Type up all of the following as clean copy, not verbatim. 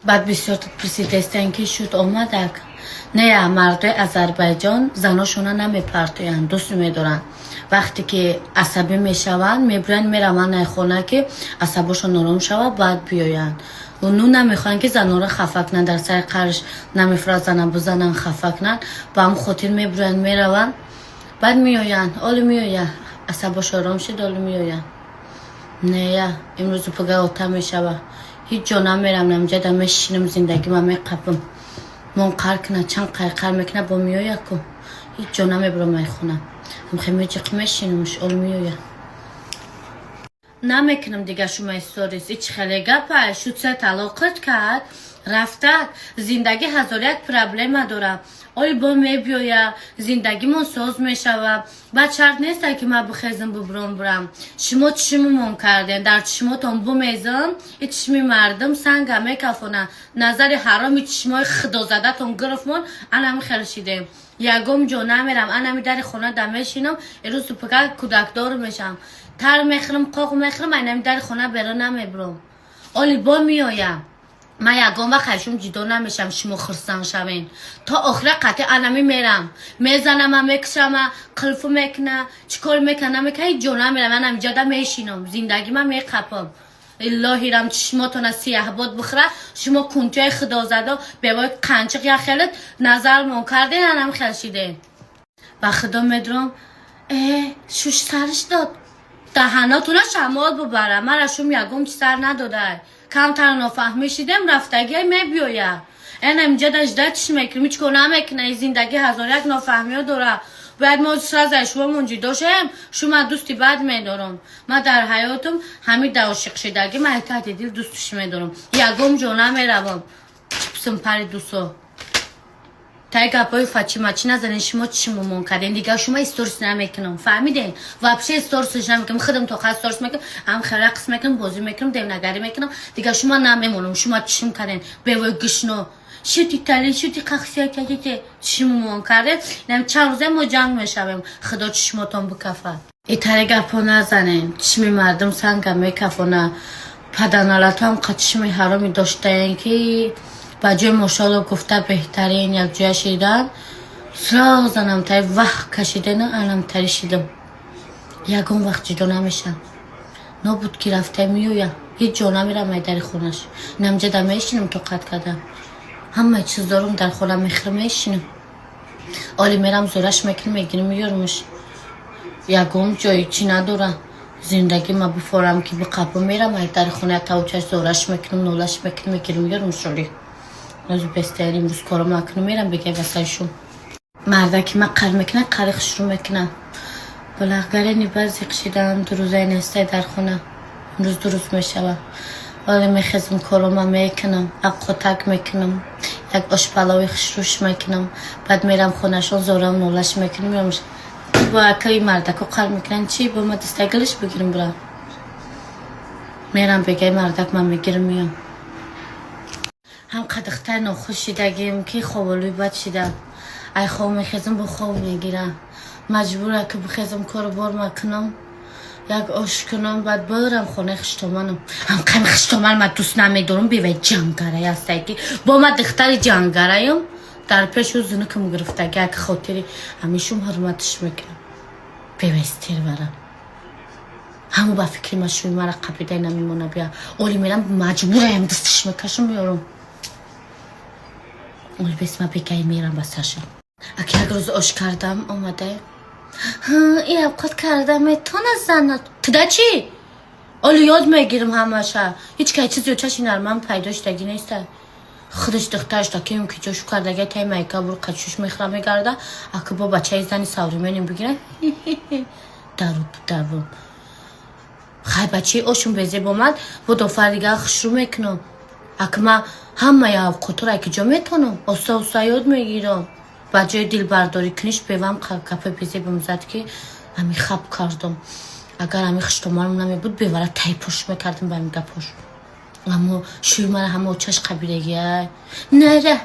Баъд бисёр пурсидестен, ки шуд омадак. Не, мардои Азарбайҷон заношона намепартоянд, дӯст медоранд. Вақте ки асабӣ мешаванд, мебурянд, мераванд ай хона, ки асабошон ором шавад, баъд биёянд. Ну, намехоҳанд, ки занонро хафа кунанд, дар сари қарш намефурад, зана бизананд, хафа кунанд. Ба ҳам хотир мебурянд, мераванд, баъд меоянд. Оли меоянд, асабош ором шуд, оли меоянд. Нея, имрӯзу пага ота мешава. Ҳеҷ ҷо намерам, намҷада мешинам, зиндагима меқапам. Мон қар кунад, чанд қайқар мекунад, бо меояд ку. Ҳеҷ ҷо намебурам ай хона. Ҳамхе меҷиқ мешинамш, ол меояд. Намекунам дига шумо сторис. Ич хеле гапа, шуд, се талоқат кард, рафтад. Зиндагӣ ҳазор як проблема дора. Оли бо мебиёя, зиндагимон соз мешава. Баъд шарт неста, ки ман бихезм, бубуром, бурам. Шумо чишмумон кардем, дар чишмотон бумезам, и чишми мардум санга мекафона. Назари ҳароми чишмои худозадатон гирифтмон, анами хел шидем. Ягом ҷо намерам, анами дари хона да мешинам, ирӯзу пага кӯдакдор мешам. Тар мехӯрам, қоқ мехӯрам, айнами дари хона берун намебурам. Оли бо меоям. Ман ягон вақт аз шумо ҷудо намешам, шумо хурсанд шавен. То охира қатъи анами мерам. Мезанама, мекушама, қилфу мекуна, чӣ кор мекуна, намекуна, ҳеҷ ҷо намерам, ман ҳамиҷода мешинам, зиндагима меқапам. Илоҳирам чишмотона сияҳбод бихӯра, шумо кунтиҳои худозадо бевои қанчиқ як хелет назармон карден, анам хел шидем. Ба худо медурам, э, шуш сариш дод. Даҳанотуна шамол бубара, мара шум ягон чи сар надодай. Камтар нофаҳмӣ шидем, рафтагиай мебиёя. Эн инҷа дажда чиш мекунем, ҳеҷ кор намекуна. Зиндагӣ ҳазор як нофаҳмиҳо дора. Бояд мо сразу шумомон ҷудо шавем? Шума дӯсти бад медорам. Ман дар ҳаётам ҳамин да ошиқ шидагӣ, ман таҳти дил дӯстш медорам. Ягон ҷо намеравам. Чипсим пари дусо. Тай гапҳои фачимачи назанед, шумо чӣ мумон кардем? Дигар шумо сторис намекунам, фаҳмидем? Вообще сторисш намекунам. Худам тоқа сторис мекунам, ҳам рақс мекунам, бозӣ мекунам, девнагарӣ мекунам. Дигар шумо намемонам. Шумо чишм кардем, бевои гишно шути тали шути қахсиятите, чӣ мумон кардем? Нам чанд рӯзе мо ҷанг мешавем, худо чишмотон бикафад. Итари гапҳо назанем, чишми мардум санга мекафона. Паданалатам қа чишми ҳароми доштаем, ки ба ҷои мошалло гуфта, беҳтарин якҷоя шидан, сразу намтари ваҳ кашидена, анамтари шидам. Ягон вақт ҷудо намешам. Нобуд ки рафта меоям, ҳеҷ ҷо намерам ай дари хонаш. Намҷада мешинам, тоқат кардам. Ҳамаи чиз дорум дар хона, мехӯрам, мешинам. Оли мерам, зӯраш мекунам, мегирам, меёрмаш. Ягон ҷои чӣ надорам. Зиндагӣ ма бифорам, ки биқапам, мерам ай дари хона, тавчаш зӯраш мекунам, нолаш мекунам, мегирам, меёрмаш. Оли рӯзи бестари имрӯз коро макунам, мерам бегай ба сари шум. Мардаки ма қар мекунад, қари хушрӯ мекунад. Балағгарени баъзе қишидаам, 2 рӯзаи нестай дар хона. Имрӯз 2 рӯз мешавад. Вале мехезам, корома мекунам, аққотак мекунам, як ошпалови хушрӯш мекунам, баъд мерам хонашон, зорам, нолаш мекунам, меёмш. Бо акаи мардако қар мекунанд, чӣ бо ма дастагилиш бигирам, бурам. Мерам бегай мардак, ман мегирам, меём. Ҳам қадихтар нохуш шидагим, ки хоболӯи бад шидам. Ай хоб мехезам, бо хоб мегирам. Маҷбура ки бихезам, кору бор макунам, як ош кунам, баъд барам хонаи хуштоманам. Ҳам қами хуштоман ма дӯст намедорам, бевай ҷангарай ҳастай, ки бо ма духтари ҷангараям, дар пешу зинукам гирифтаги, як хотири ҳамишум ҳурматаш мекунам. Бевай стервара. Ҳаму ба фикри ма шӯи мара қапидай намемона, бия. Оли мерам, маҷбураям, дасташ мекашам, меёрам. Оли бес ма бегай мерам ба саша. Аки як рӯз ош кардам, омада. И авқот карда метона занат. Туда чӣ? Оли ёд мегирам ҳамаша. Ҳеҷ кай чизи чаши нарман пайдо шудагӣ неста. Худаш духтараш таким ки ҷошу кардага, тай майка бур қачуш мехӯра, мегарда. Аки бо бачаи зани современный бигира. Дару дару. Хай, бачаи ошум безеб омад, бо дофар дига хушрӯ мекунам. Аки ма ҳамаи авқотро аки ҷо метонам, оста оста ёд мегирам. Ба ҷои дилбардорӣ куниш, бевам гапи безебам зад, ки ами хаб кардам. Агар ами хуштоманам намебуд, бевара тайпош мекардам ба ами гапош. Аммо шӯи мара ҳама очаш қабилагия. Нара,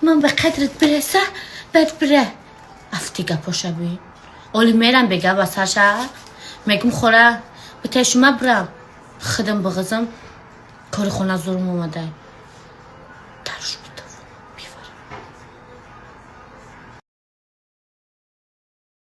ман ба қадрат биреса, баъд бире. Афти гапоша би. Оли мерам бега ба сарша. Мегум, хора, бите шума бирам. Худам бағизам, кори хона зурм омадай.